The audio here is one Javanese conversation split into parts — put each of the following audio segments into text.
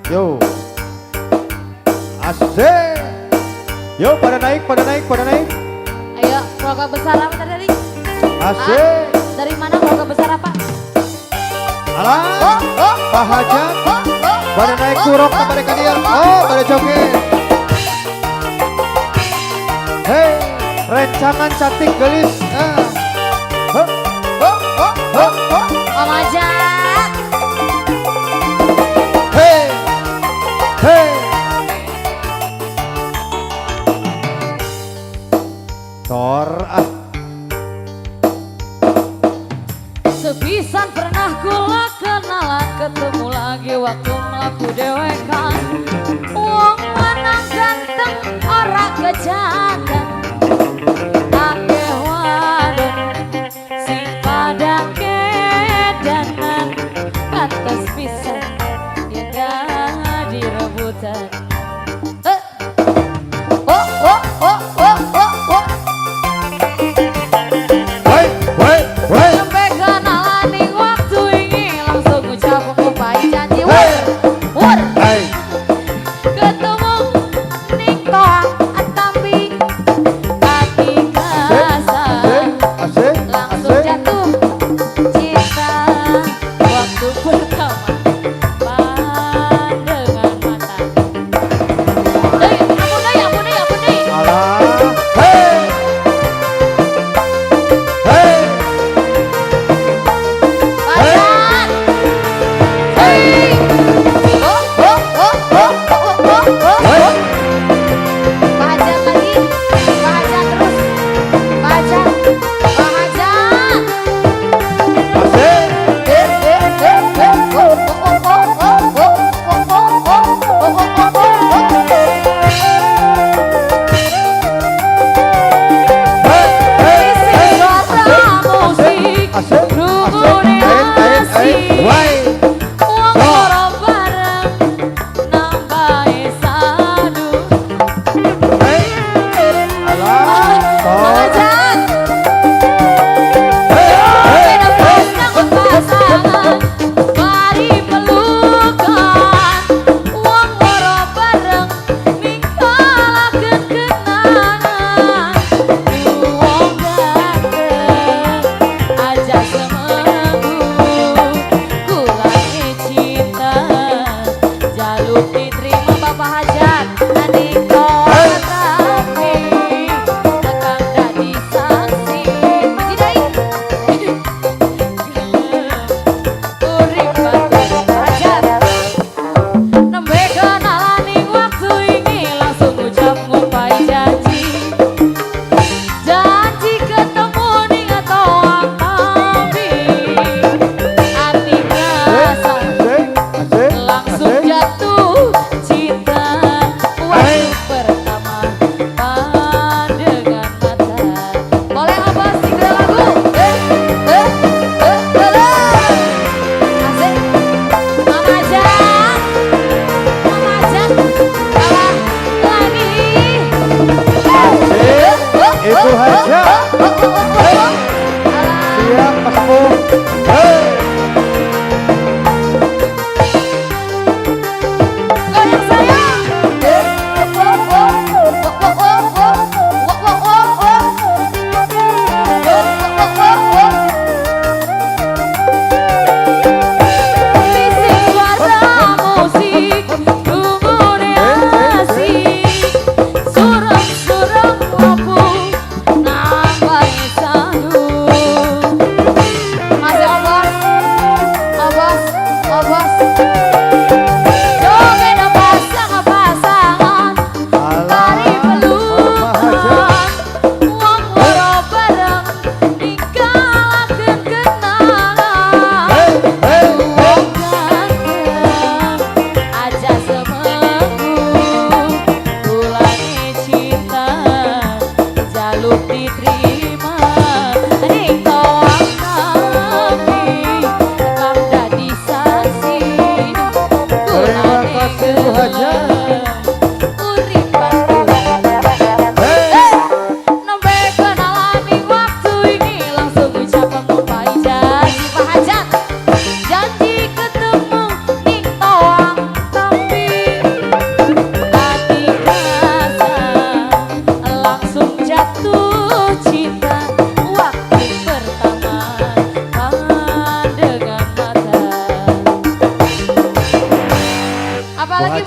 Yo. Asik. Yo, pada naik, pada naik, pada naik. Ayo, keluarga besar apa tadi? Asik. Ah, dari mana keluarga besar apa? Alah. Pak Hajat. Pada naik turok kepada kalian. Oh, pada joget. Hei, rencangan cantik gelis. Ah. Huh, huh, huh, huh, huh. Om Hajat. Hei, hei. Tor ah. Sepisan pernah kula kenalan, ketemu lagi waktu mlaku dewekan. Wong lanang ganteng ora kejagan, akeh wadon sing pada kedanan, pantes pisan yen dadi rebutan. Eh. Oh oh oh oh oh oh. Hei, hei, hei. Sampai kenalan ning waktu ini langsung ngucap ngupai janji. Wur wur. Hei. Ketemu ning toang atambi kaki kasar, Asik, asik, langsung asik. Jatuh cinta waktu pertama pandangan mata. Deui, ampun deui, ampun deui, ampun deui. Alah. Hei. Hei. Pacar. Hei. Oh oh oh oh oh oh oh. Hei. Pak Hajat lagi, Pak Hajat terus, Pak Hajat, Pak Hajat. Asik. Eh eh eh eh oh oh oh oh oh oh oh oh oh oh oh oh oh. Hei, hei, Bisik hei. suara musik, Asik, asik. rungune Ain, ain, ain. asik. Wai. Wong So. loro bareng nambahi sadu. Hei. Alah. Pak Tor. Hajat. Hei, hei, Beda hei. Pasangan pasangan bari pelukan, wong loro bareng ninggalaken kenangan. Wong ganteng aja semenggu, kulane cinta jaluk diterima. Bapak Hajat aning tapi tekang dadi saksi. Maju deui. Urip Hajat. Nembe kenalan ning waktu ini langsung ngucap ngupai janji. Janji ketemu ning toang tambi. Ati kerasa Asik, asik, langsung asik. Jatuh cinta waktu pertama pandangan mata. Boleh apa single lagu? Eh eh eh eh. Asik. Mama Hajat, Mama Hajat, kalah lagi. Asik. Ibu Hajat. Alah. Siap, Pak Sepuh. Hei. Goyang sayang. Oh oh oh oh oh oh oh oh oh oh oh oh. Bisik suara musik, rungune asik, surem-surem wapu nambahi sadu. Masih obos, obos, obos. Joget pasang-pasangan, bari pelukan, wong loro bareng ninggalaken kenangan. Hei, hei, hei. Wong ganteng aja semenggu, kulane cinta jaluk diterima. Ning toang tambi kang dadi saksi, Terima kulane kasih, Bu Hajat. Gelem uripanku. Hei. Nembe kenalan ning waktu ini langsung ucap ngupai janji. Pak Hajat. Janji ketemu ning toang tambi.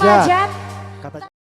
Hajat. Hajat.